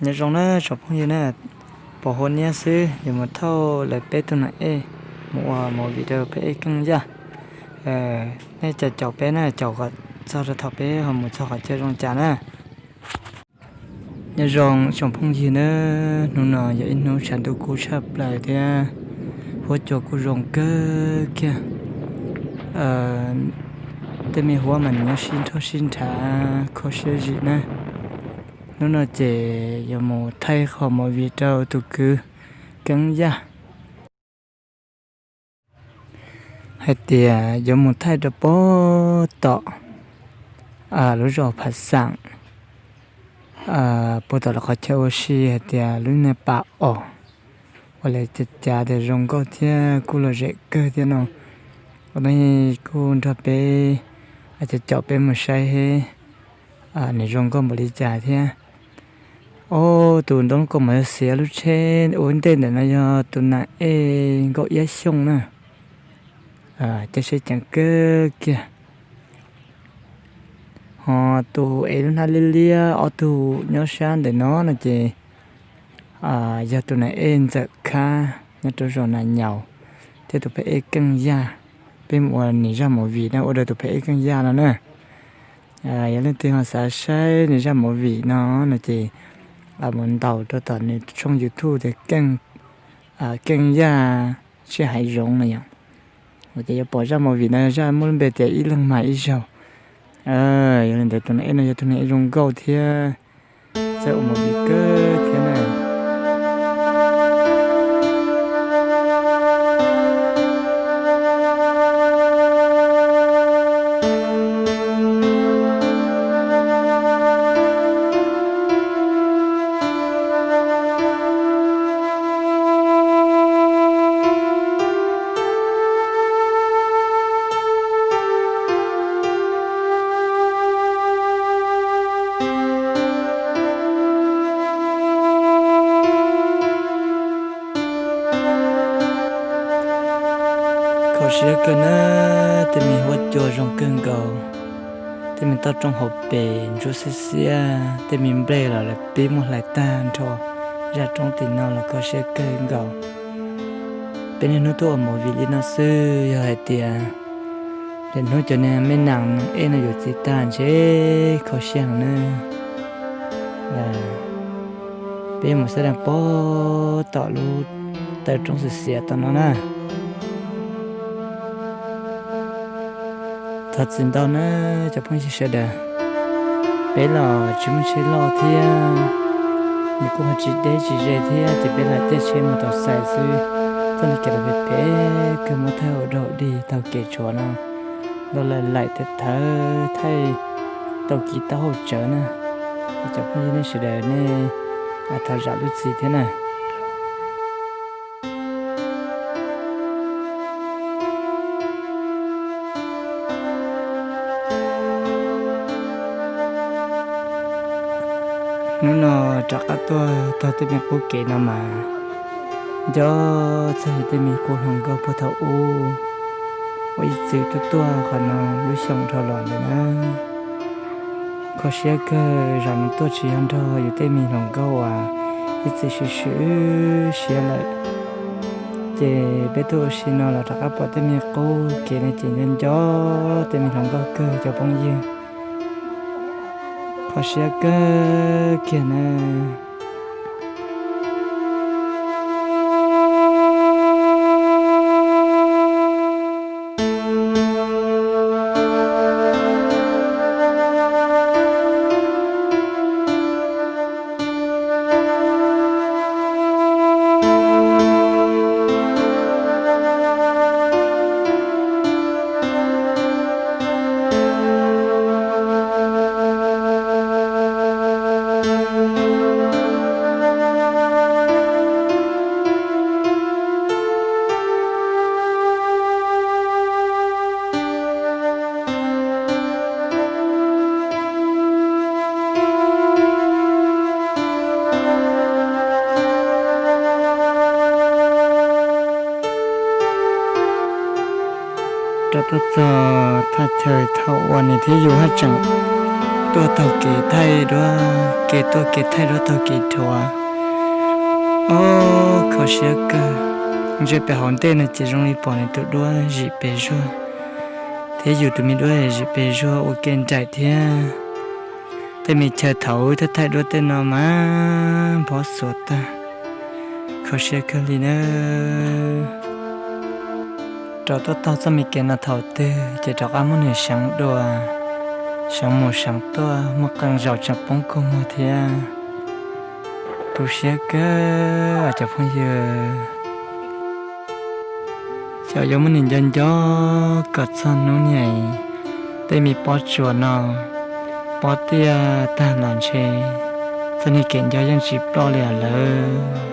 Nyob zoo na tsoom phooj ywg na, pom hua niab xwb yuav mus thauj lawv peb tug nam ej mus ua movie rau phab ej Keej Yaj. Nej caum caum peb na, caum kom txog rau thaum peb ho mus txog qhov chaw zoo cas na. Nyob zoo tsoom phooj ywg na, hnub no yog ib hnub tshav ntuj kub tshaj plaws thiab huab cua kuj zoo kawg kiag. Tej me huab mas nyob sib nrhoj sib nrhav kho siab zim na. Hnub no ces yuav mus thaij qhov movie rau tus kwv Keej Yaj, hais tias yuav mus thaij rau puag tom lub zos Phav Xaam, puag tom lawv qhov chaw ua si hais tias lub niag pas os, uas lawv cav cav tias zoo nkauj thiab kuj lom zem kawg thiab no. Ua ntej kuj nrog peb, caum caum peb mus saib nws zoo nkauj npaum li cas thiab. Ob, tus ntoo lub kaus mom xiav lub tsheb ua ntej ntawm no yog tus nam ej Nkauj Iab Xyooj na, caij tsheb ceev kawg kiag. Ho tus ev lub hnab liab liab ob tug nyob sab ntawm no no ces yog tus nam ej Ntxawm Khab nyob rau zos Nas Nyaus, thiab tus phab ej Keej Yaj. Peb mus ua nws zaj movie na, ua rau tus phab ej Keej Yaj no na. Yog leej twg ho xav saib nws zaj movie no no ces mus ntaus rau tom nws tshooj YouTube tias Keej, Keej Yaj Tshiab Haiv Zoov no yom. Ces yuav pom zaj movie no, zaj muaj lub npe tias Ib Leeg Mas Ib Zaug. Yog li ntawd tus nam ej no yog tus nam ej zoo nkauj thiab txawj ua movie kawg thiab na. Kho siab kawg na, tej me huab cua zoo kawg nkaus, tej me toj roob hauv pes ntsuab xiab xiab, tej me nplej los lawv pib muab hlais tag nrho. Zaj roob tim no los kho siab kawg nkaus. Peb niaj hnub tuaj ua movie li no xwb, yog hais tias lwm hnub cov niag me nam ej no yuav txiv tag ntshe kho siab heev na. Peb mus saib dab pog tom lub taw roob xiav xiav tom no na. Thov txim ntau na cov phooj ywg sawv daws, peb los tsis muaj tsheb loj thiab, nws kuj ho tsis deb tsis ze thiab ces peb lam caij tsheb mus tau xais xwb. Txoj kev los phem phem kawg, muab thawj ua dog dig taug kev tshuav no, los laim laim thawv thawv thaij tau kiv taub hau tsawv na. Cov phooj ywg nej sawv daws nej thov zam lub txim thiab na. Hnub no rov qab tuaj taug tej me qub kev no mas nco txog yus tej me qub hluas nkauj puag thaum ub uas ib txwm tuaj tuaj qhov no lub xyoo dhau los ntawd na. Kho siab kawg, zaum no tuaj tsis yog nrog yus tej me hluas nkauj uas ib txwm swm swm siab lawm. Ces peb tuaj ua si no los rov qab pom tej me qub kev no ces nco nco tej me hluas nkauj kawg cov phooj ywg. Kho siab kawg kiag na. Rov tuaj txog thaj chaw thaum uas nws thiab yus haj tseem Tuaj taug kev thaij duab, kev tuaj kev thaij duab taug kev dhuav. Ob, kho siab kawg. Ntsia pem hauv ntej no ces zoo li pom nws tus duab zim pes zuag, thiab yus tus me duab zim pes zuag ua ke nraim thiab. Tej me chaw thaum wb thaij thaij duab tej no mas nphob xuav tag, kho siab kawg li nawb. Rov tuaj taug txoj me kev no thaum twg ces rov qab muab nws seev dua, seev mus seev tuaj, muaj qee zaus tseem poob kua muag thiab. Tu siab kawg cov phooj ywg. Xyov yuav muab nws nco nco kom txog hnub niam tej me pob tsuas no pob tiaj tag los ntshe txoj niag kev nco yeej tsis ploj li lawm.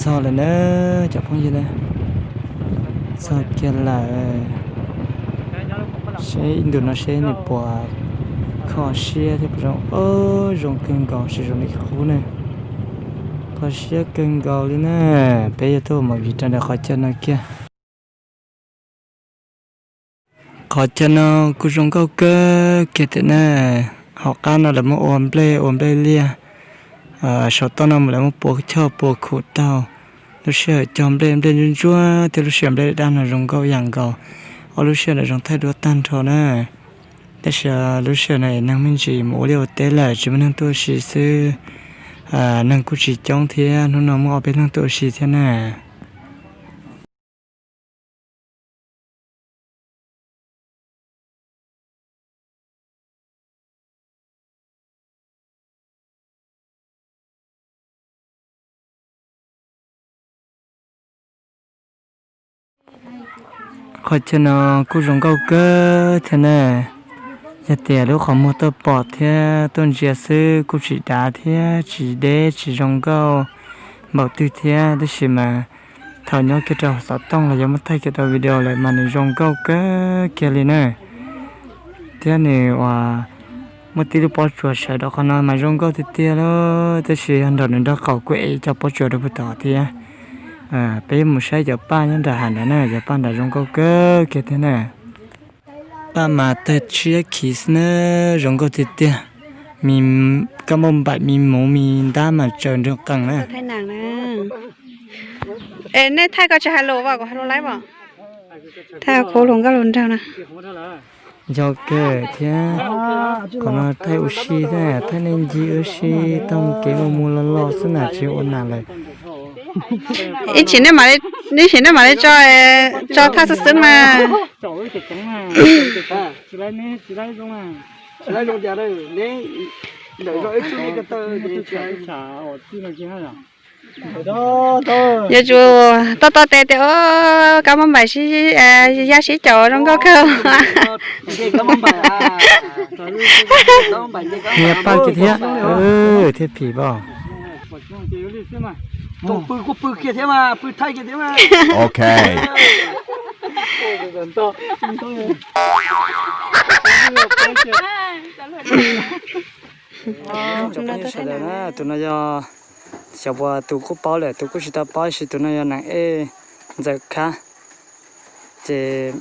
Txog lawm na cov phooj ywg na, txog kiag lawm. Seb ib ntus no seb nws puas kho siab thiab puas zoo. Zoo kawg nkaus, tsis zoo li qub ne. Kho siab kawg nkaus li na. Peb yuav tuaj mus vim rau ntawm qhov chaw no kiag. Qhov chaw no kuj zoo nkauj kawg kiag tiag na. Hauv qab no lawv muab ua nplej, ua nplej liaj. Saum toj no lawv muab pua choj pua khuam taug. Lub sij hawm cog nplej, nplej ntsuab ntsuab thiab lub sij hawm nplej daj no zoo nkauj ib yam nkaus. Ob lub sij hawm no zoo thaij duab tag nrho na. Tab sis lub sij hawm no es neeg me ntsis mus ua liaj ua teb lawm, tsis muaj neeg tuaj ua si xwb. Neeg kuj tsis coob thiab, hnub no muaj ob peb leeg tuaj ua si thiab na. Qhov chaw no kuj zoo nkauj kawg thiab na. Yog tias lub qhov muag tuaj pom thiab tuaj ntsia xwb kuj tsis dav thiab tsis deb tsis zoo nkauj npaum twg thiab, tab sis mas thaum nyob kiag rau hauv xov tooj los yog muab thaij kiag rau video lawm mas nws zoo nkauj kawg kiag li na. Thiab nws uas muaj tib lub pob tsuas sawv rau qhov no mas zoo nkauj tiag tiag li, tab sis yog nrog nws nraub qaum kuj ev cov pob tsuas rau puag tod thiab. Peb yuav mus saib cov paj nyob nram hav ntawd na, cov paj nram zoo nkauj kawg kiag thiab na. Paj mas tawg tshiab khiv xwb na, zoo nkauj tiag tiag. Kab npauj npaim me muv me ntab mas tsaws nrog qees na. Es nej thaij koj tsis hais lus as, kuv hais lus laib as. Thaij kuv hluas nkauj hluas nraug na. Yog kawg thiab, qhov no thaij ua si thiab, thaij nej ncig ua si, taug kev mus mus los los xwb na, tsis ua nas lawm. Ib chim nej mam li tso, tso thaij xwb xwb mas. Yuav tsum toj toj tes tias, kab npauj npaim sib ya sib caum zoo nkauj kawg. Niag paj kiag thiab, thiab phim pom. Ok. Sawv daws na, tus no yog, xyov puas tus kuj paub lawm, tus kuj tsis tau paub, tab sis tus no yog Nees Ej Ntxawm Khab. Ces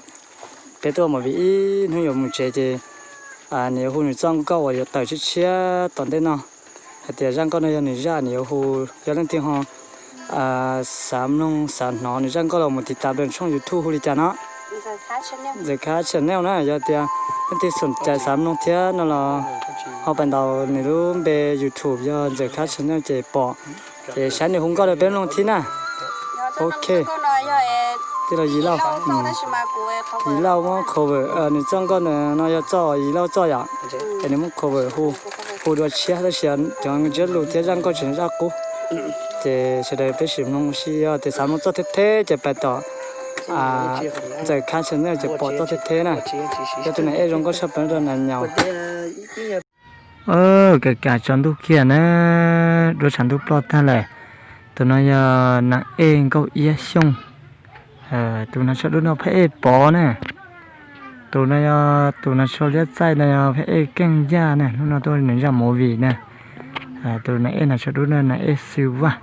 peb tuaj mus vim ib hnub yuav mus tsev ces nws yuav hu nws txoj nkauj uas yuav tawm tshiab tshiab tom ntej no, hais tias zaj nkauj no yog nws zaj, nws yuav hu, yog leej twg ho xav mloog xav hnov nws zaj nkauj los mus tiv tas rau tshooj YouTube hu li cas no, Ntxawm Khab channel na. Yog tias leej twg xoom cai xav mloog thiab no los ho pais ntaus nws lub npe YouTube yog Ntxawm Khab channel ces pom, ces saib nws hu nkauj rau peb mloog thiab na. Ok. Tij laug Yim Lauj, Yim Lauj muab cover, nws txoj nkauj no yog txoj Yim Lauj txoj yom, es nws muab cover hu, hu dua tshiab tab sis cov ntsiab lus thiab zaj nkauj tseem zaj qub. ces sawv daws peb sim mloog ua si, yog tias xav mloog txoj theb theb ces pais tom Ntxawm Khab channel ces pom txoj theb theb na. Yog tus nas ej zoo nkauj tshaj plaws rau nas nyaum. Kav kav tsaus ntuj kiag na, dua tshav ntuj ploj tag lawm. Tus no yog nas ej Nkauj Iab Xyooj. Tus nas tsho dub no phab ej Pov na. Tus no yog tus nas tsho liab txaij no yog phab ej Keej Yaj na, hnub no tuaj nws zaj movie na. Tus nas ej nas tsho dub no nas ej Xwm Vaj.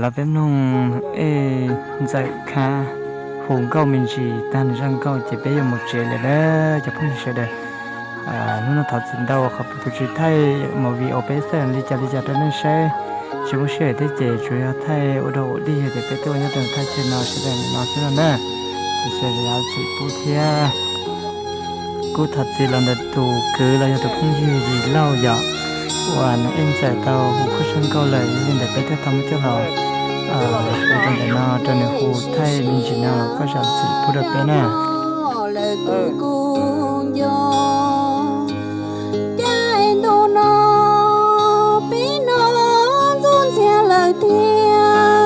Los peb mloog ej Ntxawm Khab hu nkauj me ntsis tag nws zaj nkauj ces peb yuav mus tsev lawm na cov phooj ywg sawv daws. Hnub no thov txim ntau qhov kuv tsis thaij movie ua peb xwb li cas li cas rau nej saib. Tsis muaj sij hawm thiab ces tsuas yog thaij ua dog ua dig ces peb tuaj nyob rau thaj chaw no sawv daws no xwb no na. Ces sawv daws zam txim pub thiab. Kuj thov txim los ntawm tus kwv los yog tus phooj ywg Yim Lauj yom, uas nws ej Ntxawm tau hu koj zaj nkauj lawm, yog li ntawd peb thiaj tau muab coj los hu rau ntawm no rau nws hu thaij me ntsis no los koj zam txim pub rau peb na. Lawm tus kuj nco, caij ntuj no peb no ntxub ntxhias lawm thiab.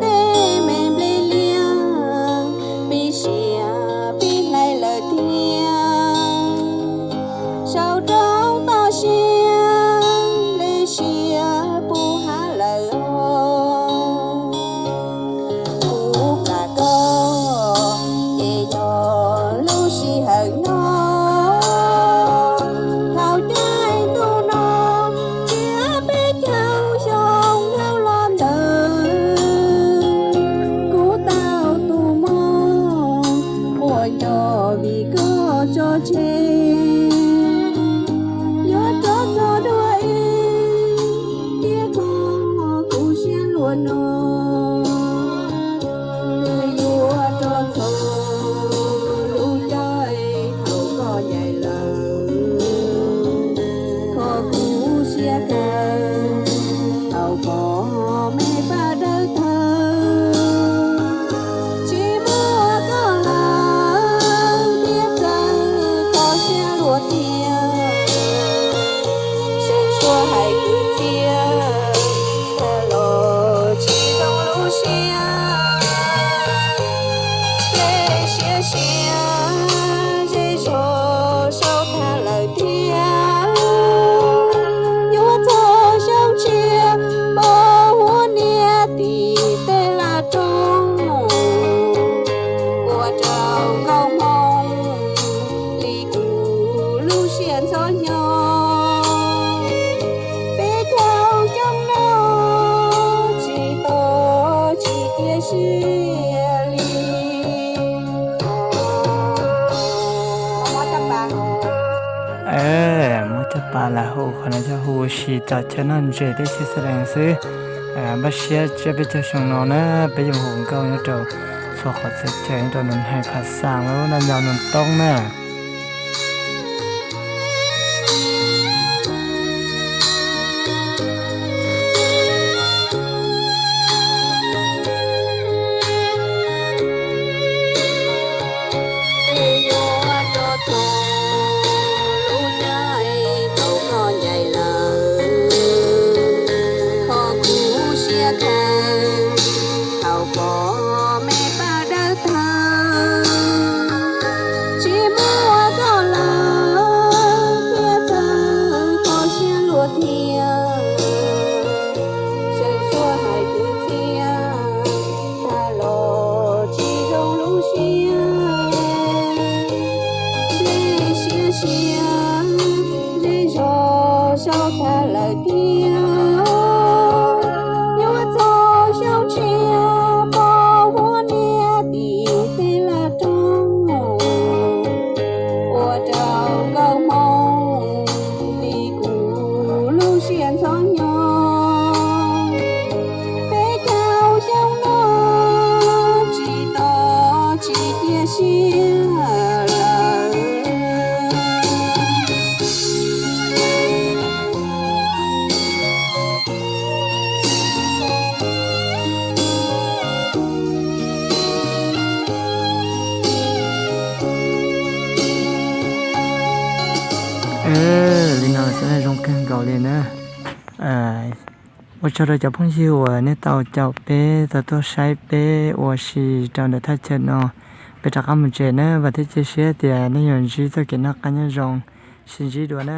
Tej me nplej liaj pib siav pib hlais lawm thiab. Sau roob toj siab nplej siav puv hav lawm os. Kuv plam koj ces yog lub sij hawm no, thaum caij ntuj no tsiab peb caug xyoo dhau los ntawd, kuv tau tus mob quaj nco vim koj tso tseg. Yuav rov txog dua ib tiam koj kuv siab luag no, yuav rov txog lub caij thaum koj ncaim lawm, kho kuv siab kawg thaum pom me paj dawb tawg. Tsis muaj koj lawm thiab txawj kho siab luag tiag, seb suab hais kwv txhiaj tag los tsis zoo lub siab. Nplej siab siab zej zog sau tag lawm thiab, yuav txog xyoo tshiab npau huab niam tim tej laj roob, ua rau nkauj hmoob li kuv lub siab ntxhov hnyo. Peb caug xyoo no tsis tos tsis cia siab li. Muab caj pas los hu qhov no yog hu ua si tom chaw noj ntses teb chaws Xeev Lees xwb. Npaj siab tsiab peb caug xyoo no na, peb yuav hu nkauj nyob rau txhua qhov txhia chaw nyob rau Nus Hais, Pha Xaas, Naj Nyo, Nus Toob na. Yuav rov txog lub caij thaum koj ncaim lawm, kho kuv siab kawg thaum pom me paj dawb tawg. Tsis muaj Ua tsaug rau cov phooj ywg uas nej tau caum peb, tau tuaj saib peb ua si rau ntawm thaj chaw no. Peb rov qab mus tsev na, vam thiab cia siab tias nej yuav ntsib txoj kev noj qab nyob zoo. Sib ntsib dua na.